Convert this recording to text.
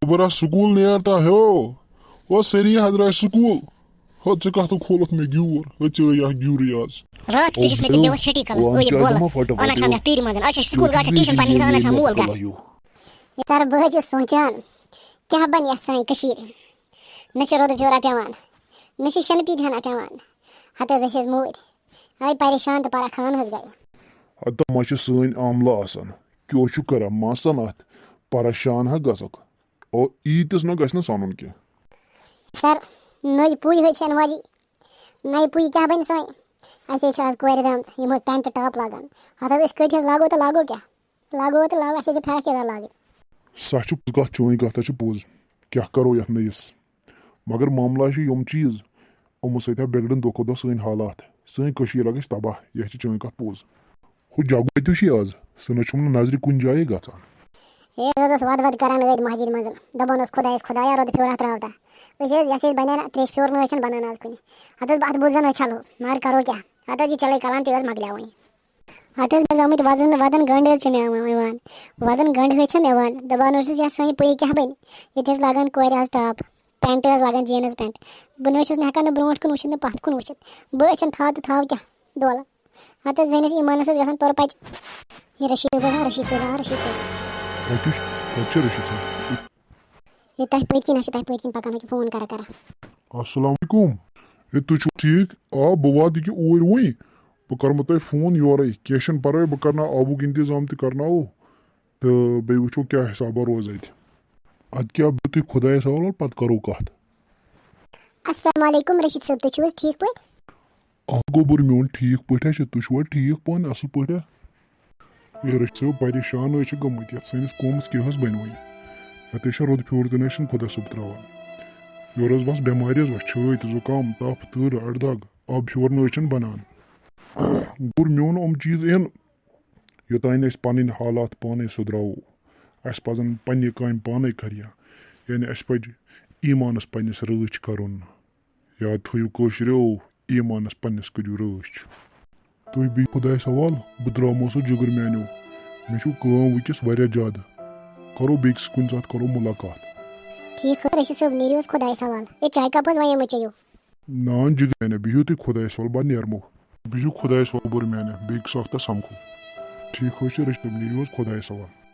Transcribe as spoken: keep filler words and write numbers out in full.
برا سکول نیر تا ہیو۔ او سری حضرا سکول۔ ہو ژٕ کتھ کھولتھ مےٚ گیوٗر؟ ہو ژٕ یہِ اکھ گیوٗرٕے آز۔ راتھ تہِ دِژ مےٚ ژےٚ دِوس سٹی کلر، او یہِ گولہٕ۔ انا چھا مےٚ تیٖرِ منٛز؟ اچھا سکول گژھان ٹیوشن پرنہِ گژھان، انا چھا مول گژھان؟ یار بہٕ حظ چھُس سونٛچان، کیٛاہ بنہِ یتھ سانہِ کٔشیٖرِ؟ نہ چھِ رودٕ پھیورا پٮ۪وان، نہ چھِ شنہٕ پیٖنتہِ ہنا پٮ۪وان۔ ہتہٕ حظ ٲسۍ أسۍ مٲرۍ۔ آے پریشان تہٕ پرا خان حظ گٔے۔ ہتہٕ ما چھِ سٲنۍ عاملہٕ آسان؟ کیٛاہ چھُ کران؟ ما سن اتھ پریشان ہا گژھکھ۔ او، ییٖتِس نہ گژھِ نہٕ سنُن کینٛہہ۔ سر، نٔے پُے حظ چھِ اَنہٕ واجی۔ نَیہِ پُیہِ کیٛاہ بَنہِ سانہِ؟ اَسہِ حظ چھِ آز کورِ درٛامژٕ، یِم حظ پٮ۪نٛٹ ٹاپ لاگان۔ ہَتہٕ حظ أسۍ کٔٹۍ حظ لاگو تہٕ لاگو کیٛاہ؟ لاگو تہٕ لاگو، اَسہِ حظ چھِ فراک یَزار لاگٕنۍ۔ سۄ چھِ پوٚز کَتھ، چٲنۍ کَتھ حظ چھِ پوٚز۔ کیٛاہ کَرو یَتھ نٔیِس؟ مگر معاملہ چھُ یِم چیٖز، یِمو سۭتۍ ہا بِگڑَن دۄہ کھۄتہٕ دۄہ سٲنۍ حالات۔ سٲنۍ کٔشیٖر ہا گژھِ تباہ، یہِ حظ چھِ چٲنۍ کَتھ پوٚز۔ ہُہ جگہ کتہِ چھُ آز؟ سُہ نہ چھُم نہٕ نظرِ کُنہِ جایہِ گژھان۔ ہے، حظ اوس وَدٕ وَدٕ کران أتھۍ مسجدِ منٛز۔ دَپان اوس، "خۄدایَس خۄدایا، رۄدٕ پھیوٗر ہا ترٛاو تہٕ۔" أسۍ حظ، یَس أسۍ بَنیٛاہ نہ، ترٛیشہِ پھیوٗر نہ حظ چھِنہٕ بَنان آز کُنہِ۔ اَتھ حظ، اَتھ بوٗززَن أسۍ چھَلو۔ مگر کَرو کیٛاہ؟ اَتھ حظ، یہِ چَلے کَلان تہِ حظ مۄکلیو وۄنۍ۔ اَتھ حظ، مےٚ زامٕتۍ وَدَن، وَدَن گَنٛڈ حظ چھِ مےٚ یِوان، یِوان۔ وَدَن گَنٛڈ حظ چھِ مےٚ یِوان۔ دَپان اوسُس، یَتھ سانہِ پُیہِ کیٛاہ بَنہِ؟ ییٚتہِ حظ لاگان کورِ آز ٹاپ۔ پینٹ حظ لاگان، جینز پینٹ۔ بہٕ نہ حظ چھُس نہٕ ہٮ۪کان نہٕ برونٛٹھ کُن وٕچھِتھ، نہ پَتھ کُن وٕچھِتھ۔ بہٕ أچھَن تھاو تہٕ تھاو کیٛاہ دولہٕ۔ ہَتہٕ حظ زٔنِس ایٖمانَس حظ گژھان تورٕ پَچہِ۔ یہِ رشیٖد حظ آ، رشیٖد صٲب آ، رشیٖد صٲب۔ کَتہِ چھُ، کَتہِ چھُ رشیٖد صٲب؟ یہِ تۄہہِ پٔتۍ کِنۍ حظ چھُ، تۄہہِ پٔتۍ کِنۍ پَکان حظ چھُ فون کَران کَران۔ السلام علیکم۔ ہے، تُہۍ چھِو ٹھیٖک؟ آ، بہٕ واتہٕ ییٚکیٛاہ اوٗرۍ وۄنۍ۔ بہٕ کَرمو تۄہہِ فون یورَے۔ کینٛہہ چھُنہٕ پَرواے، بہٕ کَرناو آبُک اِنتظام تہِ کَرناوو۔ تہٕ بیٚیہِ وٕچھو کیٛاہ حِسابا روزِ اَتہِ۔ اَدٕ کیٛاہ، بہٕ تُہۍ خۄدایَس حوالہٕ، پَتہٕ کَرو کَتھ۔ السلام علیکم رشیٖد صٲب، تُہۍ چھِو حظ ٹھیٖک پٲٹھۍ؟ آ گوٚبُر میون، ٹھیٖک پٲٹھۍ حظ چھِ۔ تُہۍ چھِوا ٹھیٖک پانہٕ، اَصٕل پٲٹھۍ ہا؟ ہے رشیٖد صٲب، پریشان حظ چھِ گٔمٕتۍ یَتھ سٲنِس قومَس کیٛاہ حظ بَنہِ وۄنۍ؟ یَتھ حظ چھِ رۄدٕ پھیوٗر تہِ نہ حظ چھِنہٕ خۄدا صٲب ترٛاوان۔ یورٕ حظ وَس بٮ۪مارِ حظ وَس، چھٲتۍ، زُکام، تَپھ، تۭر، اَڑٕ دَگ، آبہٕ پھیوٗر نہ حظ چھِنہٕ بَنان۔ گوٚبُر میون، یِم چیٖز یِن، یوٚتام نہٕ أسۍ پَنٕنۍ حالات پانَے سُدھراوو۔ اَسہِ پَزَن پنٛنہِ کامہِ پانَے کَرنہِ۔ یعنی اَسہِ پَزِ ایٖمانَس پنٛنِس رٲچھ کَرُن۔ یاد تھٲیِو کٲشرٮ۪و، ایٖمانَس پنٛنِس کٔرِو رٲچھ۔ تُہۍ بِہِو خۄدایَس حوال، بہٕ درٛاموسو جِگر میٛانیو۔ مےٚ چھُو کٲم وٕنۍکٮ۪س واریاہ زیادٕ۔ کَرو بیٚکِس کُنہِ ساتہٕ کَرو مُلاقات۔ ٹھیٖک حظ، رشیٖد صٲب، نیٖرِو حظ خۄدایَس حوال۔ ہے، چایہِ کَپ حظ وَنے مےٚ چیٚیِو۔ نان جِگر میٛانیو، بِہِو تُہۍ خۄدایَس حوال، بہٕ نیرمو۔ بِہِو خۄدایَس حوال بُرٕ میٛانیو، بیٚکِس وقتَس سَمکھو۔ ٹھیٖک حظ چھُ، رشیٖد صٲب، نیٖرِو حظ خۄدایَس حوال۔